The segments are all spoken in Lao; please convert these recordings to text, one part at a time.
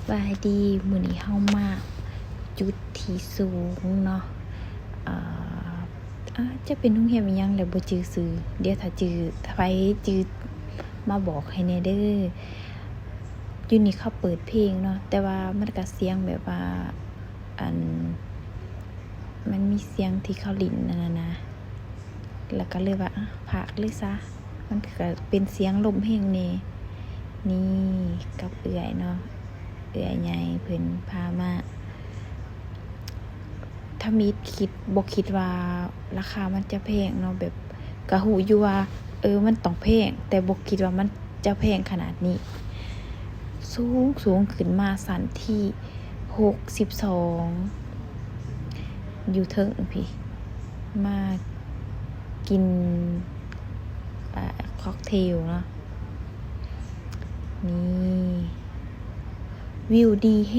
ສະບາຍດີ ມື້ນີ້ເຮົາມາຈຸດທີ່ສູງເນາະ ເອີ ອາດຈະເປັນໂຮງແຮມອີ່ຫຍັງແຫຼະ ບໍ່ຈື່ຊື່ ດຽວຖ້າຈື່ ໃຜຈື່ມາບອກໃຫ້ແດ່ເດີ. ຢູ່ນີ້ເຂົາເປີດເພງເນາະ ແຕ່ວ່າມັນກະສຽງແບບວ່າ ອັນ ມັນມີສຽງທີ່ເຂົາຫຼິ້ນອັນນັ້ນນະ ແລ້ວກໍເລີຍວ່າ ອາ ພາກເລີຍຊະ ມັນກໍເປັນສຽງລົມແຮງແດ່. ນີ້ກັບເອື້ອຍເນາະ ເອື້ອຍໃຫຍ່ເພິ່ນພາມາ. ທຳອິດຄິດ ບໍ່ຄິດວ່າລາຄາມັນຈະແພງເນາະ ແບບ ກໍຮູ້ຢູ່ວ່າ ເອີ ມັນຕ້ອງແພງ ແຕ່ບໍ່ຄິດວ່າມັນຈະແພງຂະໜາດນີ້. ສູງໆຂຶ້ນມາຊັ້ນທີຫົກສິບສອງ ຢູ່ເທິງພີ້ ມາກິນ ອາ ຄອກເທວເນາະ. ນີ້ ວິວດີແຮ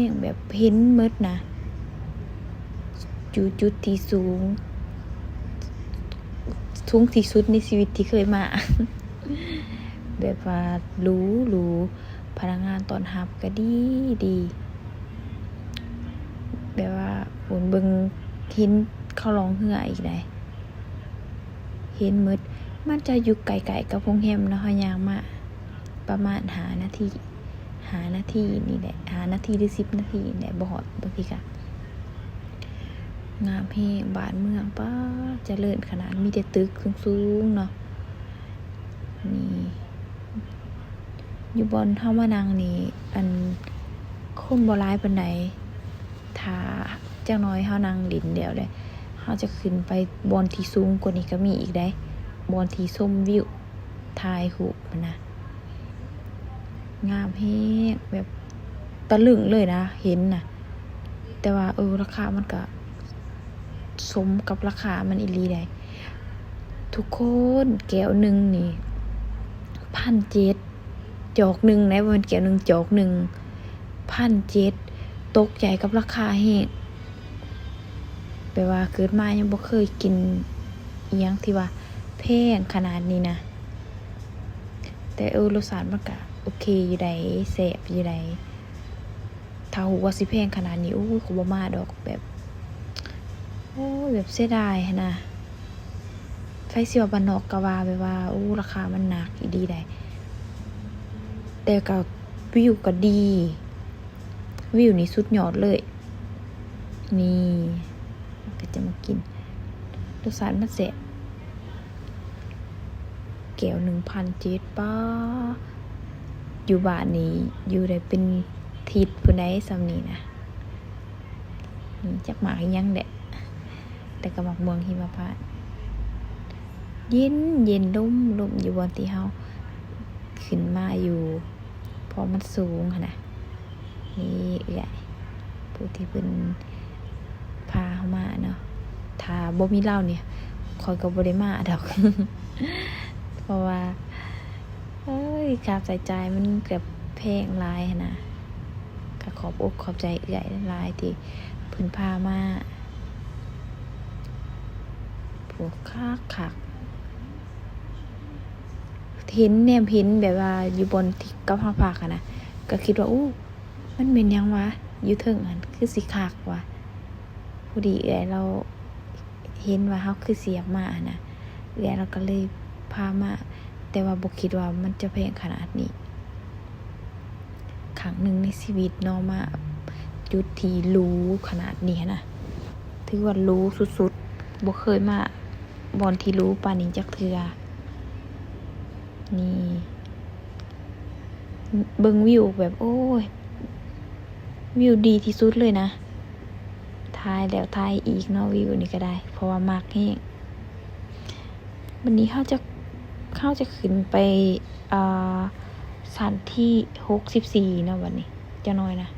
ງ ແບບເຫັນໝົດນະ ຢູ່ຈຸດທີ່ສູງ ສູງທີ່ສຸດໃນຊີວິດທີ່ເຄີຍມາ ແບບວ່າຫຼູໆ ພະນັກງານຕ້ອນຮັບກໍດີໆ ແບບວ່າໂອ້ ເບິ່ງ ເຫັນເຂົາລ່ອງເຮືອອີກໃດ໋ ເຫັນໝົດ. ມັນຈະຢູ່ໃກ້ໆກັບໂຮງແຮມເນາະ ເຮົາຍ່າງມາປະມານຫ້ານາທີ ຫ້ານາທີນີ້ແຫຼະ ຫ້ານາທີ ຫຼື ສິບນາທີນີ້ແຫຼະ ບໍ່ຮອດ ບາງທີກະ ງາມແຮງ ບ້ານເມືອງ ປາດ ຈະເລີນຂະໜາດ ມີແຕ່ຕຶກສູງໆເນາະ. ນີ້ ຢູ່ບ່ອນເຮົາມານັ່ງນີ້ ອັນ ຄົນບໍ່ຫຼາຍປານໃດ ຖ້າຈັກໜ້ອຍເຮົານັ່ງຫຼິ້ນແລ້ວເດ ເຮົາຈະຂຶ້ນໄປບ່ອນທີ່ສູງກວ່ານີ້ກໍມີອີກໃດ໋ ບ່ອນທີ່ຊົມວິວ ຖ່າຍຮູບຫັ້ນນະ ງາມແຮງ ແບບຕະລຶ້ງເລີຍນະ ເຫັນນະ. ແຕ່ວ່າ ເອີ ລາຄາມັນກະສົມກັບລາຄາມັນອີ່ຫຼີໃດ໋ ທຸກຄົນ ແກ້ວໜຶ່ງນີ້ພັນເຈັດ ຈອກໜຶ່ງໃດ໋ ບໍ່ແມ່ນແກ້ວໜຶ່ງ ຈອກໜຶ່ງພັນເຈັດ ຕົກໃຈກັບລາຄາແຮງ ແບບວ່າເກີດມາຍັງບໍ່ເຄີຍກິນອີ່ຫຍັງທີ່ວ່າແພງຂະໜາດນີ້ນະ. ແຕ່ ເອີ ລົດຊາດມັນກະໂອເຄຢູ່ໃດ໋ ແຊບຢູ່ໃດ໋. ຖ້າຮູ້ວ່າຊິແພງຂະໜາດນີ້ ໂອ້ຍ ຂ້ອຍບໍ່ມາດອກ ແບບ ໂອ້ຍ ແບບເສຍດາຍຫັ້ນນະ. ໃຜຊິວ່າບ້ານນອກກໍວ່າ ແບບວ່າ ໂອ້ ລາຄາມັນໜັກອີ່ຫຼີໃດ໋ ແຕ່ກໍວິວກໍດີ ວິວນີ້ສຸດຍອດເລີຍ. ນີ້ ກໍຈະມາກິນ ລົດຊາດມັນແຊບ ແກ້ວໜຶ່ງພັນເຈັດ ປາ ຢູ່ບ້ານນີ້ຢູ່ໄດ້ເປັນທິດພຸ້ນໃດ໋ ຊ່ຳນີ້ນະ. ອືມ ຈັກໝາກອີ່ຫຍັງແຫຼະ ແຕ່ກໍໝາກມ່ວງຫິມະພານ ເຢັນໆ ລົມ ລົມຢູ່ບ່ອນທີ່ເຮົາຂຶ້ນມາຢູ່ ເພາະມັນສູງຫັ້ນນະ. ນີ້ເອື້ອຍຜູ້ທີ່ເພິ່ນພາເຮົາມາເນາະ ຖ້າບໍ່ມີລາວນີ້ ຂ້ອຍກໍບໍ່ໄດ້ມາດອກ ເພາະວ່າ ເອີຍ ຄ່າໃຊ້ຈ່າຍມັນແບບແພງຫຼາຍຫັ້ນນະ. ກໍຂອບອົກຂອບໃຈເອື້ອຍຫຼາຍໆ ທີ່ເພິ່ນພາມາ ໂອ້ ຄັກໆ. ເຫັນ ແນມເຫັນແບບວ່າຢູ່ບ່ອນທີ່ກັບເຮົາພັກຫັ້ນນະ ກໍຄິດວ່າ ໂອ້ ມັນແມ່ນຫຍັງວະ ຢູ່ເທິງຫັ້ນຄືຊິຄັກວະ. ພໍດີເອື້ອຍລາວເຫັນວ່າເຮົາຄືຊິຢາກມາຫັ້ນນະ ເອື້ອຍລາວກໍເລີຍພາມາ ແຕ່ວ່າບໍ່ຄິດວ່າມັນຈະແພງຂະໜາດນີ້. ຄັ້ງໜຶ່ງໃນຊີວິດເນາະ ມາຈຸດທີ່ຫຼູຂະໜາດນີ້ຫັ້ນນະ ຖືວ່າຫຼູສຸດໆ ບໍ່ເຄີຍມາບ່ອນທີ່ຫຼູປານນີ້ຈັກເທື່ອ. ນີ້ ເບິ່ງວິວແບບ ໂອ້ຍ ວິວດີທີ່ສຸດເລີຍນະ ຖ່າຍແລ້ວຖ່າຍອີກເນາະ ວິວນີ້ກໍໄດ້ ເພາະວ່າມັກແຮງ. ບັດນີ້ເຮົາຈະ ເຮົາຈະຂຶ້ນໄປ ອ່າ ຊັ້ນທີຫົກສິບສີ່ເນາະ ບັດນີ້ ຈັກໜ້ອຍນະ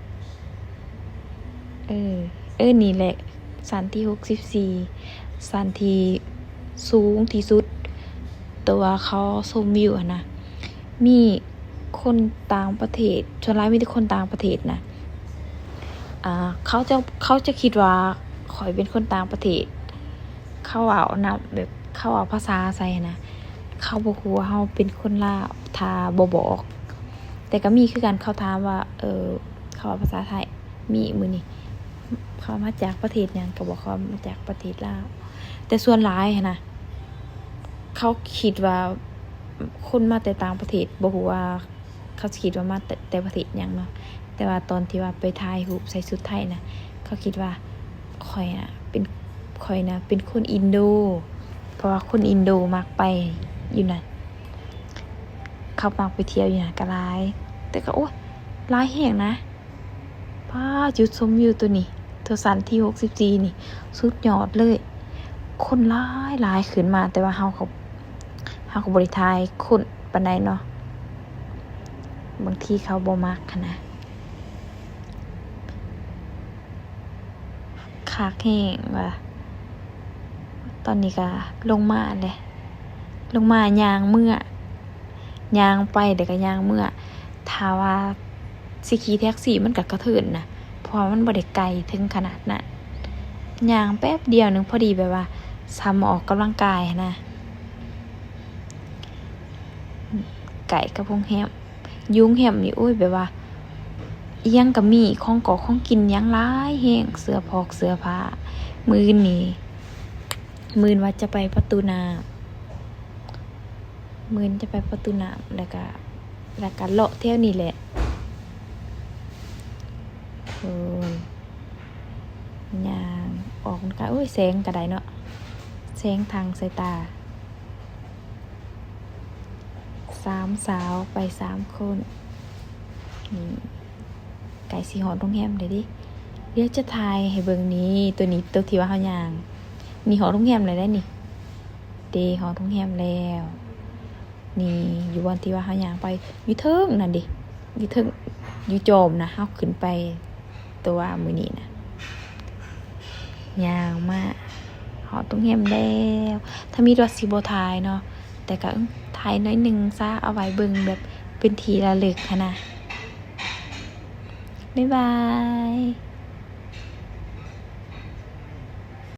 ເອີ ເອີ ນີ້ແຫຼະ ຊັ້ນທີຫົກສິບສີ່ ຊັ້ນທີ່ສູງທີ່ສຸດ ແຕ່ວ່າເຂົາຊົມວິວຫັ້ນນະ ມີຄົນຕ່າງປະເທດ ສ່ວນຫຼາຍມີແຕ່ຄົນຕ່າງປະເທດນະ. ອ່າ ເຂົາຈະ ເຂົາຈະຄິດວ່າຂ້ອຍເປັນຄົນຕ່າງປະເທດ ເຂົາເວົ້ານຳ ແບບ ເຂົາເວົ້າພາສາໃສ່ຫັ້ນນະ ເຂົາບໍ່ຮູ້ວ່າເຮົາເປັນຄົນລາວ ຖ້າບໍ່ບອກ. ແຕ່ກໍມີຄືກັນ ເຂົາຖາມວ່າ ເອີ ເຂົາເວົ້າພາສາໄທ ມີມື້ນີ້ ເຂົາມາຈາກປະເທດຫຍັງ ກໍບອກເຂົາມາຈາກປະເທດລາວ. ແຕ່ສ່ວນຫຼາຍຫັ້ນນະ ເຂົາຄິດວ່າຄົນມາແຕ່ຕ່າງປະເທດ ບໍ່ຮູ້ວ່າເຂົາຊິຄິດວ່າມາແຕ່ ແຕ່ປະເທດຫຍັງເນາະ. ແຕ່ວ່າຕອນທີ່ວ່າໄປຖ່າຍຮູບໃສ່ຊຸດໄທນະ ເຂົາຄິດວ່າຂ້ອຍນະເປັນ ຂ້ອຍນະເປັນຄົນອິນໂດ ເພາະວ່າຄົນອິນໂດມັກໄປຢູ່ນັ້ນ ເຂົາມັກໄປທ່ຽວຢູ່ຫັ້ນກະຫຼາຍ ແຕ່ກະ ໂອ້ຍ ຫຼາຍແຮງນະ. ປ້າ ຈຸດຊົມວິວໂຕນີ້ ໂຕຊັ້ນທີຫົກສິບສີ່ນີ້ ສຸດຍອດເລີຍ ຄົນຫຼາຍໆຂຶ້ນມາ ແຕ່ວ່າເຮົາກໍ ເຮົາກໍບໍ່ໄດ້ຖ່າຍຄົນປານໃດເນາະ ບາງທີເຂົາບໍ່ມັກຫັ້ນນະ. ຄັກແຮງວ່າ ຕອນນີ້ກະລົງມາແຫຼະ ລົງມາຍ່າງເມືອ ຍ່າງໄປແລ້ວກະຍ່າງເມືອ. ຖ້າວ່າຊິຂີ່ແທັກຊີມັນກະກະເທີນນະ ເພາະວ່າມັນບໍ່ໄດ້ໄກເຖິງຂະໜາດນັ້ນ ຍ່າງແປັບດຽວໜຶ່ງ ພໍດີແບບວ່າສ່ຳອອກກຳລັງກາຍຫັ້ນນະ. ໃກ້ກັບໂຮງແຮມ ຢູ່ໂຮງແຮມນີ້ ໂອ້ຍ ແບບວ່າອີ່ຫຍັງກະມີ ຂອງກອກຂອງກິນຫຍັງຫຼາຍແຮງ ເສື້ອພອກເສື້ອຜ້າ. ມື້ອື່ນນີ້ ມື້ອື່ນວ່າຈະໄປປະຕູນ້ຳ ມື້ອື່ນຈະໄປປະຕູນ້ຳ ແລ້ວກະ ແລ້ວກະເລາະແຖວນີ້ແຫຼະ ໂອ້ຍ ຍ່າງອອກກຳລັງກາຍ ໂອ້ຍ ແສງກະໄດ້ເນາະ ແສງທາງສາຍຕາ. ສາມສາວໄປສາມຄົນ ນີ້ ໃກ້ຊິຮອດໂຮງແຮມແລ້ວເດ້. ດຽວຈະຖ່າຍໃຫ້ເບິ່ງ ນີ້ ໂຕນີ້ ໂຕທີ່ວ່າເຮົາຍ່າງ ນີ້ຮອດໂຮງແຮມແລ້ວເດ້ນີ້ ເດ້ ຮອດໂຮງແຮມແລ້ວ. ນີ້ ຢູ່ບ່ອນທີ່ວ່າເຮົາຍ່າງໄປ ຢູ່ເທິງນັ້ນເດ້ ຢູ່ເທິງ ຢູ່ຈອມນະ ເຮົາຂຶ້ນໄປ ແຕ່ວ່າມື້ນີ້ນະ ຍ່າງມາຮອດໂຮງແຮມແລ້ວ. ທຳອິດວ່າຊິບໍ່ຖ່າຍເນາະ ແຕ່ກະ ເອີ ຖ່າຍໜ້ອຍໜຶ່ງຊະ ເອົາໄວ້ເບິ່ງແບບເປັນທີ່ລະລຶກຫັ້ນນະ. ບາຍບາຍ.